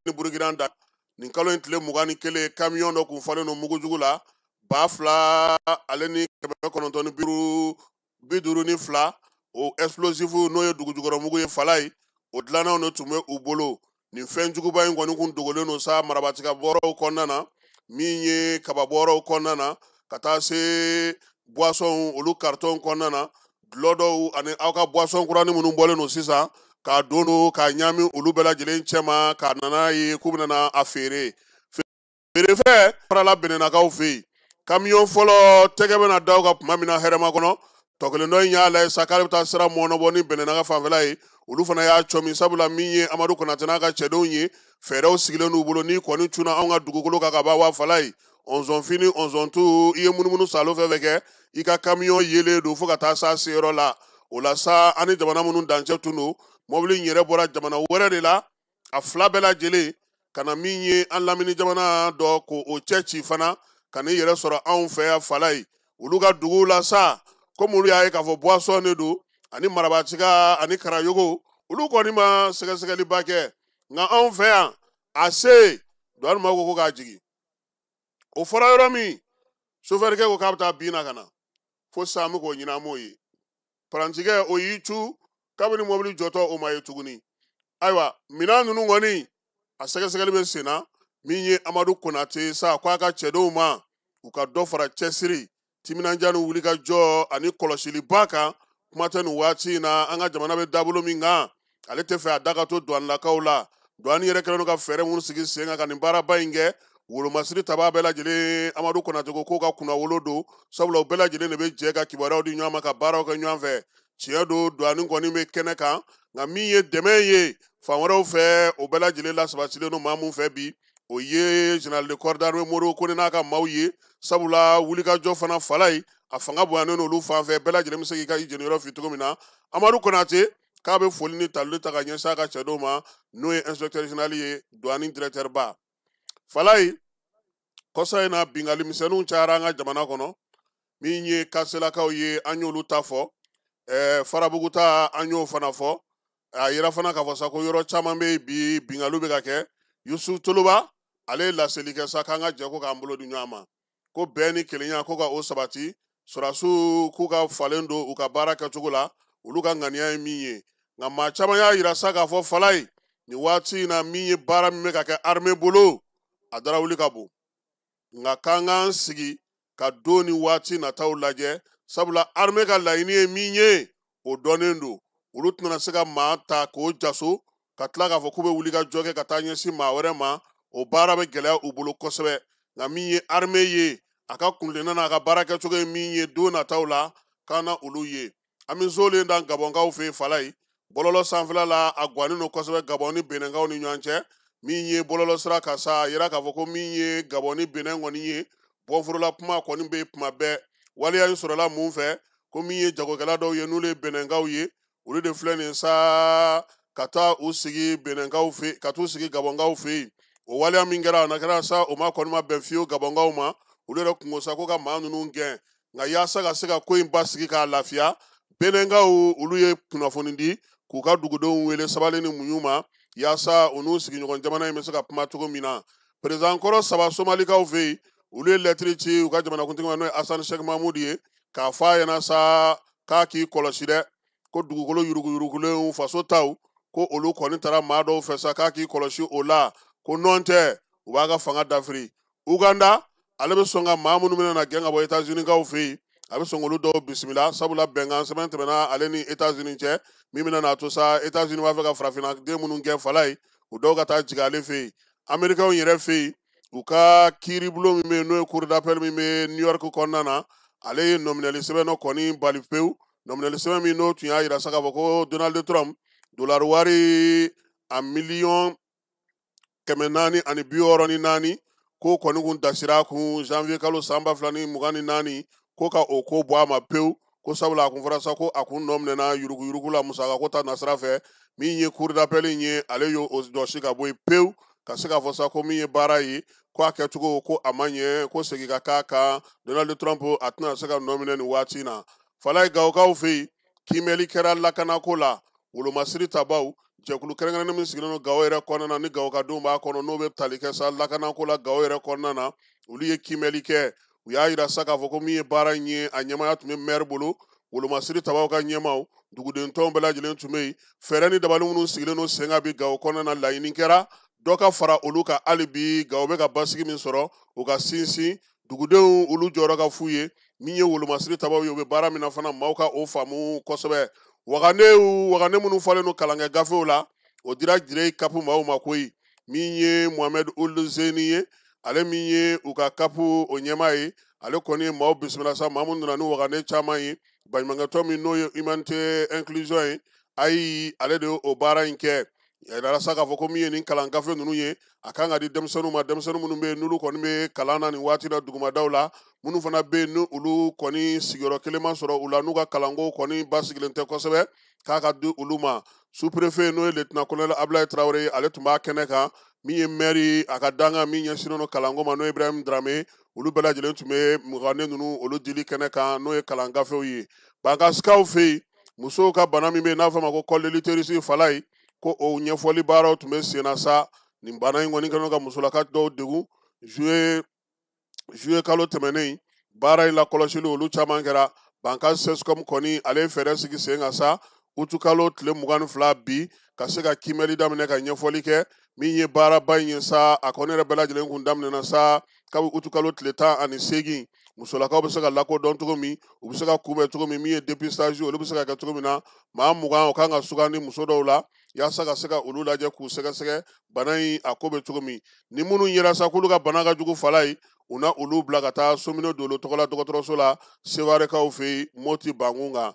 ni Burukina da nin kalo in tile 21, kamiyɔn dɔ kun falen don mugujugu la 2952, o explosif n'o ye dugujukɔrɔmugu ye Falaye, o dilannaw de tun bɛ u bolo. Nin fɛn juguba in kɔni kun dogolen don sa marabatika bɔrɔw kɔnɔna na, min ye kaba bɔrɔw kɔnɔna na, ka taa se boisson olu carton kɔnɔna na, dulɔ dɔw ani aw ka boisson kuranin minnu bɔlen don sisan k'a don don k'a ɲami olu bɛɛ lajɛlen cɛma, k'a nana ye k'u bɛna a feere. Feerefɛn farala Bɛnɛnakaw fɛ yen. Kamiyɔn fɔlɔ tɛgɛ bɛna da u kan tuma min na hɛrɛma kɔnɔ, tɔ kelen dɔ in y'a lajɛ sa k'ale bɛ taa sira mɔɔnɔbɔ ni Bɛnɛnaka fanfɛla ye, olu fana y'a cɔmi, sabula min ye Amadu Konate n'a ka cɛdenw ye, fɛɛrɛw sigilen d'u bolo. N'i kɔni cunna anw ka dugukolo kan ka ban wa Falaye, ɔnzɔnfin ni ɔnzɔntu, i ye munumunu salo fɛn fɛn kɛ, i ka kamiyɔn yelen don fo ka taa s'a seyɔrɔ la. O la sa, an ni jamana minnu dancɛ tun don, mɔbili in yɛrɛ bɔra jamana wɛrɛ de la, a fila bɛɛ lajɛlen ka na min ye an lamini jamana dɔ k'o cɛ ci fana, ka n'i yɛrɛ sɔrɔ anw fɛ yan Falaye. Olu ka duguw la sa, komi olu y'a ye k'a fɔ boisson de don ani marabatika ani karayogo, olu kɔni ma sɛgɛsɛgɛliba kɛ. Nka anw fɛ yan, a se douane maaw ko k'a jigin. O fɔra yɔrɔ min, sofɛrikɛ ko k'a bɛ taa bin na ka na, fo sisan an bɛ k'o ɲini an m'o ye. Parantikɛ o y'i cu kabini mɔbili jɔtɔ o ma ye tuguni. Ayiwa, minɛn ninnu kɔni a sɛgɛsɛgɛli bɛ sen na. Min ye Amadu Konate sa, k'a ka cɛdenw ma u ka dɔ fara cɛsiri, timinandiya ni wulikajɔ ani kɔlɔsiliba kan. Kuma tɛ nin waati in na, an ka jamana bɛ dabolo min kan, ale tɛ fɛ a da ka to douanelakaw la. Douane yɛrɛ kɛlen don ka fɛɛrɛ minnu sigi sen kan ka nin baaraba in kɛ, wolomasiri tabaa bɛɛ lajɛlen Amadu Konate ko k'o ka kunnawolo don, sabula u bɛɛ lajɛlen de bɛ jɛ ka kibaruyaw di ɲɔgɔn ma, ka baaraw kɛ ɲɔgɔn fɛ. Tiɲɛ don, douane kɔni bɛ kɛnɛ kan, nka min ye dɛmɛ ye fan wɛrɛw fɛ, o bɛɛ lajɛlen lasabatilen don maa mun fɛ bi, o ye général de corps d'armée Modibo Kone n'a ka maaw ye, sabula wulikajɔ fana Falaye a fanga bonyanen don olu fan fɛ, bɛɛ lajɛlen bɛ se k'i ka i jeniyɔrɔ fi cogo min na. Amadu Konate k'a bɛ foli ni taluli ta ka ɲɛsin a ka cɛdenw ma, n'o ye inspecteur général ye, douane directeur ba. Falaye, kɔsa in na bingali misɛnninw cayara an ka jamana kɔnɔ, min ye kaselakaw ye, an y'olu ta fɔ, Farabugu ta an y'o fana fɔ. A yira fana k'a fɔ sa ko yɔrɔ caman bɛ yen bi bingaliw bɛ ka kɛ. Yusuf Toloba ale ye laseli kɛ sa k'an ka jɛ ko k'an bolo di ɲɔgɔn ma, ko bɛn ni kelenya ko ka o sabati, sɔrɔdasiw k'u ka falen don u ka baara kɛcogo la, olu ka ŋaniya ye min ye. Nka maa caman y'a yira sa k'a fɔ Falaye, nin waati in na min ye baara min bɛ ka kɛ armée bolo, a darawuli ka bon. Nka k'an k'an sigi ka don ni waati nataw lajɛ, sabula armée ka laɲini ye min ye, o dɔnnen don. Olu tɛna se ka maa ta k'o jaso ka tila k'a fɔ k'u bɛ wuli ka jɔ kɛ ka taa ɲɛsin maa wɛrɛ ma, o baara bɛ gɛlɛya u bolo kosɛbɛ. Nka min ye armée ye, a ka kuntilenna n'a ka baara kɛcogo ye min ye don nataw la, k'an na olu ye. An bɛ zolen da Gabɔnkaw fɛ yen Falaye, bɔlɔlɔ sanfɛla la a guwanen don kosɛbɛ Gabɔn ni Benɛnkaw ni ɲɔgɔn cɛ. Min ye bɔlɔlɔ sira kan sa, a yira k'a fɔ ko min ye Gabɔn ni Benɛn kɔni ye, bɔnforola kuma kɔni bɛ kuma bɛɛ. Waleya in sɔrɔla mun fɛ, ko min ye jagokɛla dɔw ye n'olu ye Benɛnkaw ye, olu de filɛ nin sa ka taa u sigi Benɛnkaw fɛ, ka t'u sigi Gabɔnkaw fɛ yen. O waleya min kɛra, a na kɛra sa, o ma kɔni ma bɛn fiyewu Gabɔnkaw ma. Olu yɛrɛ kungo sa ko ka maa ninnu gɛn. Nka yaasa ka se ka ko in basigi k'a lafiya, Benɛnkaw olu ye kunnafoni di k'u ka dugudenw wele sabali ni muɲu ma, yaasa u n'u sigiɲɔgɔn jamana in bɛ se ka kuma cogo min na. Perezan kɔrɔ saba Somalikaw fɛ yen, olu ye lɛtiri ci u ka jamanakuntigi ma, n'o ye Asani Sɛki Mamudu ye, k'a fɔ a ɲɛna sa k'a k'i kɔlɔsi dɛ, ko dugukolo yuruguyurugulenw faso taw Ko olu kɔni taara maa dɔw fɛ sa k'a k'i kɔlɔsi o la, ko nɔn tɛ u b'a ka fanga dafiri. Uganda ale bɛ sɔn ka maa minnu bɛna na gɛn ka bɔ États-Unis kaw fɛ yen, a bɛ sɔn k'olu dɔw bisimila, sabula bɛnkan sɛbɛn tɛmɛna ale ni États-Unis cɛ min bɛna n'a to sa États-Unis b'a fɛ ka farafinna den minnu gɛn fala ye, o dɔw ka taa jigin ale fɛ yen. Américains yɛrɛ fɛ yen, u ka kiiribulon min bɛ yen n'o ye cour d'appel min bɛ New York kɔnɔna na, ale ye nɔminɛli sɛbɛn dɔ kɔni bali pewu. Nɔminɛli sɛbɛn min n'o tun y'a yira sa k'a fɔ ko Donald Trump dollar wari a 464 miliyɔn ko kɔni kun dasira a kun janvier kalo san 2024, ko ka o ko bɔ a ma pewu, ko sabula a kun fɔra sa ko a kun nɔ minɛna yuruguyurugu la musaka ko ta nasira fɛ. Min ye cour d'appel in ye, ale y'o jɔsi ka bɔ yen pewu, ka se k'a fɔ sa ko min ye baara ye, ko a kɛcogo ko a ma ɲɛ, ko segin ka k'a kan. Donald Trump a tɛna se ka nɔ minɛ nin waati in na. Falaye, Gawokaw fɛ yen, kiimɛli kɛra lakanako la. Wolomasiri tabaw jɛkulu kɛrɛnkɛrɛnnen min sigilen don Gawo yɛrɛ kɔnɔna na, ni Gawokadenw b'a kɔnɔ, n'o bɛ tali kɛ sa lakanako la Gawo yɛrɛ kɔnɔna na, olu ye kiimɛli kɛ. U y'a yira sa k'a fɔ ko min ye baara in ye, a ɲɛmaaya tun bɛ maire bolo, wolomasiri tabaw ka ɲɛmaw, duguden tɔnw bɛɛ lajɛlen tun bɛ yen. Fɛɛrɛ ni dabali minnu sigilen don sen kan bi Gawo kɔnɔna na, laɲini kɛra dɔ ka fara olu kan. Hali bi Gawo bɛ ka basigi min sɔrɔ, u ka sinsin dugudenw olu jɔyɔrɔ ka f'u ye. Min ye wolomasiri tabaw ye, u bɛ baara min na fana, maaw ka o faamu kosɛbɛ. Wagane, wagane minnu fɔlen don kalankɛ gafew la, o dira Jire CAP maaw ma koyi. Min ye Mohamed Ould Zeni ye, ale min ye u ka CAP o ɲɛmaa ye, ale kɔni ye maaw bisimila sa, maa minnu nana ni wagane caman ye. Baɲumankɛtɔn min n'o ye Humanité Inclusion ye, ayi, ale de ye o baara in kɛ. A yirala sa k'a fɔ ko min ye nin kalan gafe ninnu ye, a kan ka di denmisɛnninw ma, denmisɛnnin minnu bɛ yen n'olu kɔni bɛ kalan na nin waati la dugumadaw la, minnu fana bɛ yen ni olu kɔni sigiyɔrɔ kelen ma sɔrɔ u la, n'u ka kalanko kɔni basigilen tɛ kosɛbɛ, k'a ka di olu ma. Sous-préfet, n'o ye lieutenant colonel Ablaye Traoré ye, ale tun b'a kɛnɛ kan. Min ye maire a ka dankan min ɲɛsinnen don kalanko ma, n'o ye Ibrahim Dramé, olu bɛɛ lajɛlen tun bɛ wagane ninnu olu dili kɛnɛ kan, n'o ye kalan gafew ye. Bankasikaw fɛ yen, musow ka bana min bɛ yen n'a fɔ a ma ko col de l'utérus, fala ye, ko o ɲɛfɔli baaraw tun bɛ sen na sa. Nin bana in kɔni kɛlen don ka musolaka dɔw degun. Juillet kalo tɛmɛnen, baara in lakɔlɔsili olu caman kɛra. Banka CSCOM kɔni ale ye fɛɛrɛ sigi sen kan sa, utukalo tile 22 bi, ka se ka kiimɛli daminɛ, ka ɲɛfɔli kɛ. Min ye baaraba in ye sa, a kɔni yɛrɛ bɛɛ lajɛlen kun daminɛna sa kabi utukalo tile 18. Musolakaw bɛ se ka lakodɔn cogo min, u bɛ se ka kunbɛn cogo min, min ye dépistage, olu bɛ se ka kɛ cogo min na, maa 20 o kan ka sugandi muso dɔw la, yaasa ka se ka olu lajɛ k'u sɛgɛsɛgɛ bana in a ko bɛ cogo min. Ni minnu yera sa k'olu ka bana ka jugu, fala ye, u na olu bila ka taa Somino Dolo tɔgɔla dɔgɔtɔrɔso la Sewarekaw fɛ yen, Moti Bangun kan.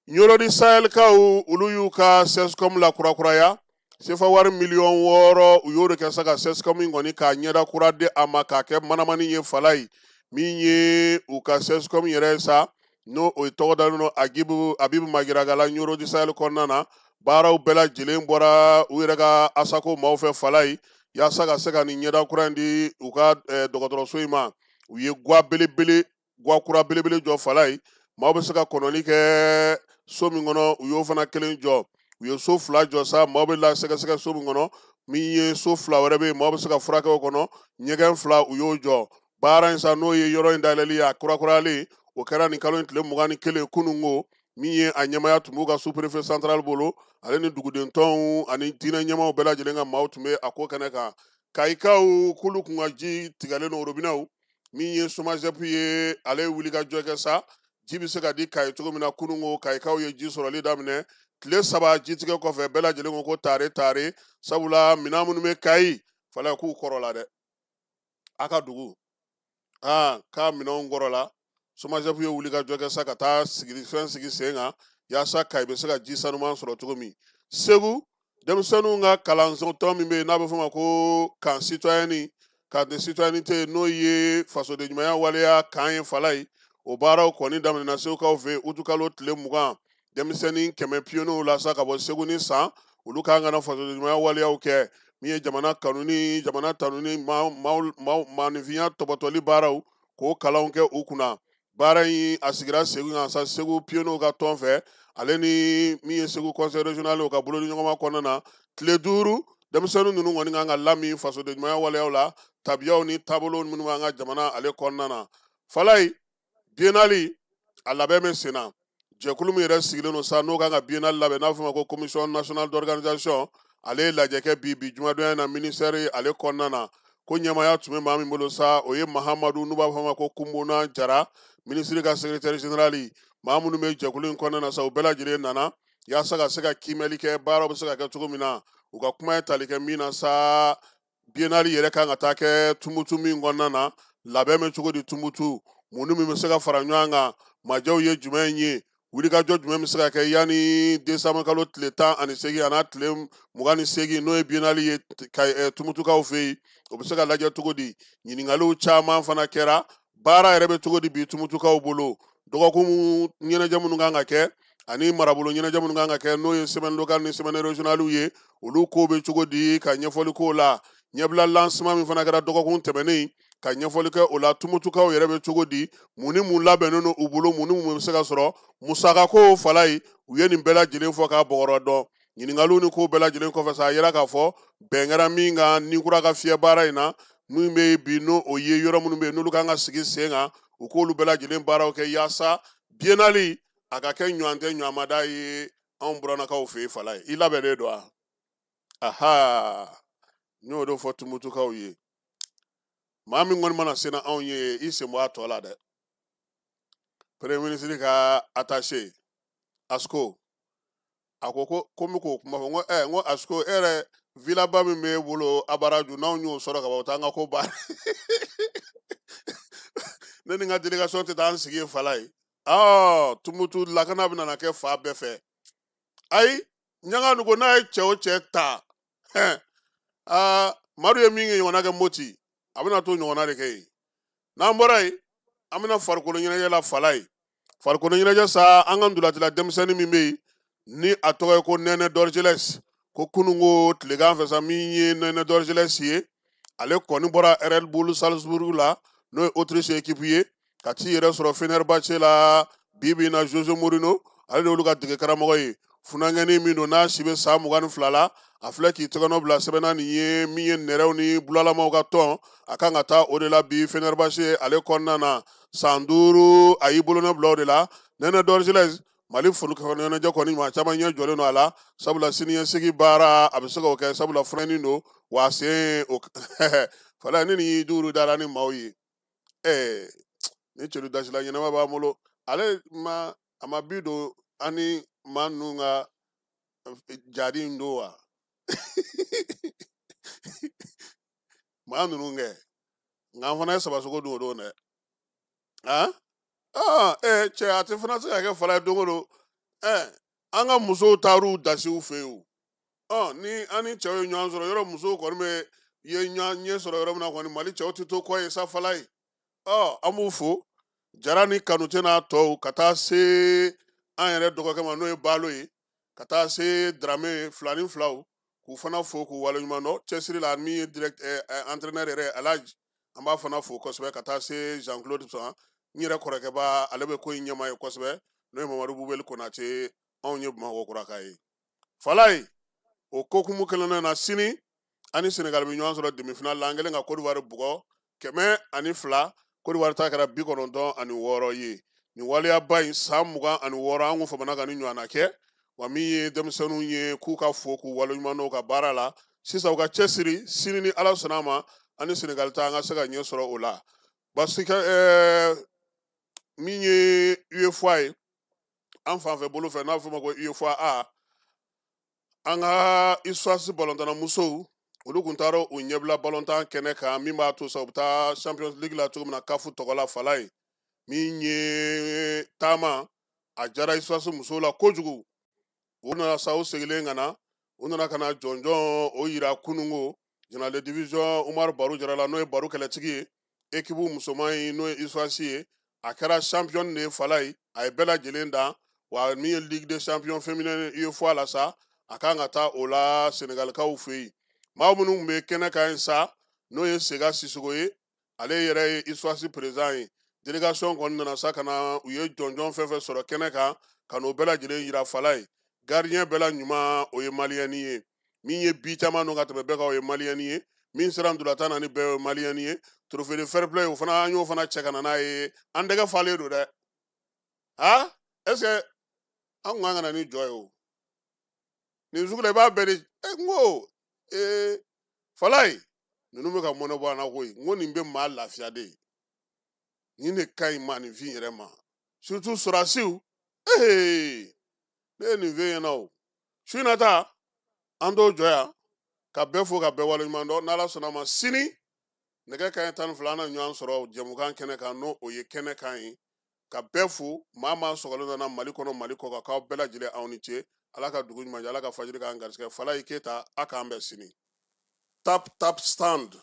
Ɲɔrɔdi Sahelkaw, olu y'u ka CSCOM la kurakuraya. Sefa wari 6 miliyɔn, u y'o de kɛ sa ka CSCOM in kɔni k'a ɲɛda kura di a ma, k'a kɛ manamani ye. Fala ye, min ye u ka CSCOM yɛrɛ ye sa, n'o o tɔgɔ dalen don Agibu Abibu Magiragala Ɲɔrɔdi Sahel kɔnɔna na, baaraw bɛɛ lajɛlen bɔra u yɛrɛ ka asako maaw fɛ, fala ye, yaasa ka se ka nin ɲɛda kura in di u ka dɔgɔtɔrɔso in ma. U ye gwa belebele, gwa kura belebele jɔ, fala ye, maaw bɛ se ka kɔnɔli kɛ so min kɔnɔ, u y'o fana kelen jɔ. U ye so fila jɔ sa, maaw bɛ la sɛgɛsɛgɛ so min kɔnɔ. Min ye so fila wɛrɛ bɛ yen, maaw bɛ se ka furakɛ o kɔnɔ. Ɲɛgɛn fila, u y'o jɔ. Baara in sa, n'o ye yɔrɔ in dayɛlɛli ye, a kurakurayalen, o kɛra nin kalo in tile 21 kununko. Min ye a ɲɛmaya tun b'u ka sous-préfet central bolo, ale ni duguden tɔnw ani diinɛ ɲɛmaaw bɛɛ lajɛlen ka maaw tun bɛ a ko kɛnɛ kan. Kayikaw k'olu kun ka ji tigɛlen don robinew. Min ye SOMAGEP ye, ale ye wulikajɔ kɛ sa, ji bɛ se ka di Kayi cogo min na. Kununko, Kayikaw ye ji sɔrɔli daminɛ tile 3 jitigɛ kɔfɛ. Bɛɛ lajɛlen ko ko tare tare, sabula minɛn minnu bɛ Kayi, fala, k'u kɔrɔ la dɛ, a ka dugu aa k'a minɛnw kɔrɔ la. SOMAGEP ye wulikajɔ kɛ sa ka taa sigi fɛn sigi sen kan, yaasa Kayi bɛ se ka ji sanuman sɔrɔ cogo min. Segu denmisɛnninw ka kalanso tɔn min bɛ yen n'a bɛ f'o ma ko camp citoyen, camp de citoyenneté, n'o ye fasoden ɲumanya waleya kan ye, fala ye, o baaraw kɔni daminɛna Segukaw fɛ yen utukalo tile 20. Denmisɛnnin 100 pionniers la sa ka bɔ Segu ni San, olu kan ka na fasoden ɲumanya waleyaw kɛ, min ye jamana kanuni, jamana tanuni, maaninfinya tɔbɔtɔli baaraw, k'o kalanw kɛ u kunna. Baara in a sigira Segu kan sa, Segu pionniers ka tɔn fɛ, ale ni min ye Segu conseil régional o ka bolodi ɲɔgɔnma kɔnɔna na. Tile 5, denmisɛnnin ninnu kɔni kan ka lamin fasoden ɲumanya waleyaw la, tabiyaw ni taabolo minnu b'an ka jamana ale kɔnɔna na. Falayi, biennale a labɛn bɛ sen na. Jɛkulu min yɛrɛ sigilen don sa, n'o kan ka biennale labɛn, n'a fɔ ma ko Commission nationale d'organisation, ale ye lajɛ kɛ bi jumadonya in na ministère ale kɔnɔna na. Ko ɲɛmaaya tun bɛ maa min bolo sa, o ye Mahamadu, n'u b'a fɔ a ma ko Kunbona Jara, ministre ka secrétaire général. Maa minnu bɛ jɛkulu in kɔnɔna na sa, u bɛɛ lajɛlen nana yaasa ka se ka kiimɛli kɛ, baaraw bɛ se ka kɛ cogo min na. U ka kuma ye tali kɛ min na sa, biennale yɛrɛ kan ka taa kɛ Tumutu min kɔnɔna na, labɛn bɛ cogo di Tumutu, mun ni min bɛ se ka fara ɲɔgɔn kan, majɛw ye jumɛn ye, wulikajɔ jumɛn bɛ se ka kɛ yanni décembre kalo tile 18 a n'a tile 28, n'o ye biennale ye Tumutukaw fɛ yen, o bɛ se ka lajɛ cogo di. Ɲininkaliw caman fana kɛra, baara yɛrɛ bɛ cogo di bi Tumutukaw bolo, dɔgɔkun ɲɛnajɛ minnu kan ka kɛ ani marabolo ɲɛnajɛ minnu kan ka kɛ, n'o ye semaine locale ni semaine régionale ye, olu ko bɛ cogo di, ka ɲɛfɔli k'o la. Ɲɛbila lancement min fana kɛra dɔgɔkun tɛmɛnen, ka ɲɛfɔli kɛ o la, Tumutukaw yɛrɛ bɛ cogo di, mun ni mun labɛnnen don u bolo, mun ni mun bɛ se ka sɔrɔ musakako fala ye, u ye nin bɛɛ lajɛlen fɔ k'a bɔgɔrɔ dɔn. Ɲininkaliw ni ko bɛɛ lajɛlen kɔfɛ sa, a yira k'a fɔ bɛn kɛra min kan ni kura ka fiyɛ baara in na, min bɛ bi n'o o ye yɔrɔ minnu bɛ yen n'olu kan ka sigi sen kan, u k'olu bɛɛ lajɛlen baaraw kɛ yaasa biennale a ka kɛ ɲɔgɔn tɛ ɲɔgɔnmada ye anw burannakaw fɛ yen. Fala ye, i labɛnnen don wa? Aha, n y'o de fɔ Tumutukaw ye. Maa min kɔni mana se na anw ye, i sen bɔ a tɔ la dɛ. Premier ministre ka attaché Asko, a ko ko n bɛ k'o kuma fɔ, n ko n ko Asko, e yɛrɛ villaba min b'e bolo Abaraju, n'anw y'o sɔrɔ ka ban, o t'an ka ko ban. Ne ni n ka délégation tɛ taa an sigi yen fala ye. Tumutu lakana bɛna na kɛ fa bɛɛ fɛ. Ayi, ɲaga ko n'a ye cɛ o cɛ ta, Madu ye min kɛ ɲɔgɔnna kɛ Moti, a bɛna to ɲɔgɔnna de kɛ yen. N'an bɔra yen, an bɛna farikolo ɲɛnajɛ la fala ye. Farikolo ɲɛnajɛ sa, an ka ntolacila denmisɛnnin min bɛ yen ni a tɔgɔ ye ko Nɛnɛ Dɔrjilɛs, ko kununko tilegan fɛ sa, min ye Nɛnɛ Dɔrjilɛs ye, ale kɔni bɔra Red Bull Salzburg la, n'o ye Autriche équipe ye, ka t'i yɛrɛ sɔrɔ Fenerbahçe la bi bi in na. Jose Mourinho, ale de y'olu ka dege karamɔgɔ ye. Funankɛnin min don n'a si bɛ san 22 la, a filɛ k'i tɛgɛnɔ bila sɛbɛnna nin ye, min ye nɛrɛw ni bulalamaw ka tɔn, a kan ka taa o de la bi Fenerbahçe ale kɔnɔna na. San 5 a y'i bolonɔ bila o de la. Nɛnɛ Dɔrjilɛs, Mali ɲɛnajɛ kɔni maa caman ɲɛ jɔlen don a la, sabula siniɲɛsigi baara a bɛ se k'o kɛ, sabula funankɛnin don, wa a sen o fala ni nin duuru dara ni maaw ye. Ni celu dasila ɲɛnama b'an bolo, ale ma a ma bi don an ni maa ninnu ka jadi in don wa? Maa ninnu kɛ, nka an fana ye sabasogo dun o don dɛ. Cɛ, a tɛ fana se ka kɛ fala ye don o don. An ka musow taar'u dasiw fɛ yen o. Ni an ni cɛw ye ɲɔgɔn sɔrɔ yɔrɔ, musow kɔni bɛ ye ɲɔgɔn ɲɛ sɔrɔ yɔrɔ min na kɔni, Mali cɛw tɛ to kɔ ye sa fala ye. An b'u fo, Jara ni Kanute n'a tɔw, ka taa se an yɛrɛ dɔgɔkɛ ma n'o ye Balo ye, ka taa se Darame fila ni filaw, k'u fana fo k'u waleɲuman dɔn cɛsiri la. Min ye direct entraîneur yɛrɛ Alaji, an b'a fana fo kosɛbɛ, ka taa se Jean Claude San, n yɛrɛ kɔrɔkɛba, ale bɛ ko in ɲɛma ye kosɛbɛ, n'o ye Mamadu Bubeli Konate, anw ye Bamakɔ kuraka ye. Falaye, o kokumu kelen na, sini ani Senegal bɛ ɲɔgɔn sɔrɔ demi-finale la, an kɛlen ka Côte d'Ivoire bugɔ 102, Côte d'Ivoire ta kɛra 96 ye. Nin waleyaba in san 26 an kun famana ka ni ɲɔgɔnna kɛ, wa min ye denmisɛnninw ye k'u ka fo k'u waleɲuman dɔn u ka baara la. Sisan u ka cɛsiri, sini ni Ala sɔnna a ma, an ni Senegal ta an ka se ka ɲɛ sɔrɔ o la. Parce que min ye UEFA ye an fanfɛ bolo fɛ, n'a bɛ f'o ma ko UEFA A, an ka USFAS balontanna musow, olu kun taara u ɲɛbila balontan kɛnɛ kan, min b'a to sa u bɛ taa Champions League la cogo min na CAF tɔgɔ la fala ye. Min ye taama, a diyara USFAS musow la kojugu. U nana sa, u seginnen ka na, u nana ka na jɔnjɔn o yira kununko général de division Umaru Baru Jara la, n'o ye Baru kɛlɛtigi ye, équipe musoman in n'o ye USFAS ye, a kɛra champion de ye fala ye, a ye bɛɛ lajɛlen dan. Wa min ye Ligue des champions féminin UEFA la sa, a kan ka taa o la Senegalikaw fɛ yen. Maa minnu tun bɛ kɛnɛ kan yen sa, n'o ye Sega Sisoko ye, ale yɛrɛ ye USFAS président ye. Délégation kɔni nana sa ka na, u ye jɔnjɔn fɛn fɛn sɔrɔ kɛnɛ kan, ka n'o bɛɛ lajɛlen yira fala ye. Gardien bɛɛ la ɲuman, o ye maliyɛni ye. Min ye bi caman don ka tɛmɛ bɛɛ kan, o ye maliyɛni ye. Min sera ntolatan na ni bɛɛ ye maliyɛni ye. Trophée de fair play, o fana an y'o fana cɛ ka na n'a ye. An tɛgɛ falen don dɛ. Est ce que An kun kan ka na ni jɔ ye o. Nin sugu la i b'a bɛɛ de n ko Falayi ninnu bɛ ka mɔnɛ bɔ an na koyi. N ko nin bɛ maa lafiya de. Nin de ka ɲi maaninfin yɛrɛ ma. Surtout sɔrɔdasiw. Ne ye nin f'e ɲɛna o. Su in na ta an t'o jɔ yan ka bɛɛ fo ka bɛɛ waleɲuman dɔn. N'Ala sɔnna a ma sini nɛgɛ kanɲɛ 12 an na ɲɔgɔn sɔrɔ jɛmukan kɛnɛ kan, n'o o ye kɛnɛ kan ye. Ka bɛɛ fo, maa maa sɔgɔlen nana Mali kɔnɔ Mali kɔ kan, k'aw bɛɛ lajɛlen aw ni ce. Ala ka dugu ɲuman jɛ, Ala ka fajiri k'an garisɛgɛ. Falayi Keyita, a k'an bɛn sini. Tap Tap Stand,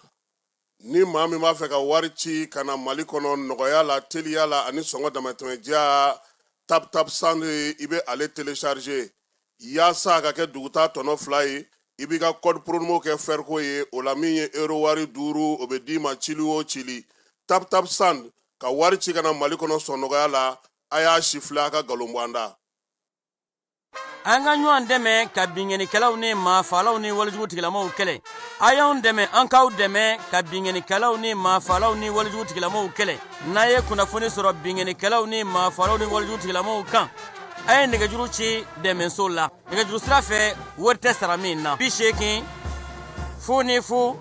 ni maa min b'a fɛ ka wari ci ka na Mali kɔnɔ nɔgɔya la, teliya la ani sɔngɔ damatɛmɛ diya, Tap Tap Stand i bɛ ale télécharger yaasa a ka kɛ dugutaa tɔnɔ 2 ye. I b'i ka code promo kɛ fɛriko ye, o la min ye euro wari 5 o bɛ d'i ma cili o cili. Tap Tap Stand ka wari ci ka na Mali kɔnɔ sɔn nɔgɔya la, a y'a sifilɛ a ka nkalon bɔ an da. An ka ɲɔgɔn dɛmɛ ka binkannikɛlaw ni maafalaw ni walejugu tigilamaw kɛlɛ. A y'anw dɛmɛ, an k'aw dɛmɛ ka binkannikɛlaw ni maafalaw ni walejugu tigilamaw kɛlɛ. N'a ye kunnafoni sɔrɔ binkannikɛlaw ni maafalaw ni walejugu tigilamaw kan, a ye nɛgɛjuru ci dɛmɛso la. Nɛgɛjuru sira fɛ wari tɛ sara min na. 80 00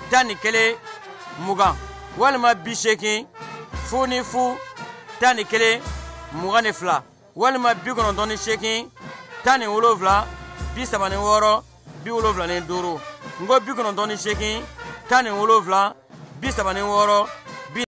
11 20 walima 80 00 11 22 walima 98 17 36 75. N ko 98 17 36.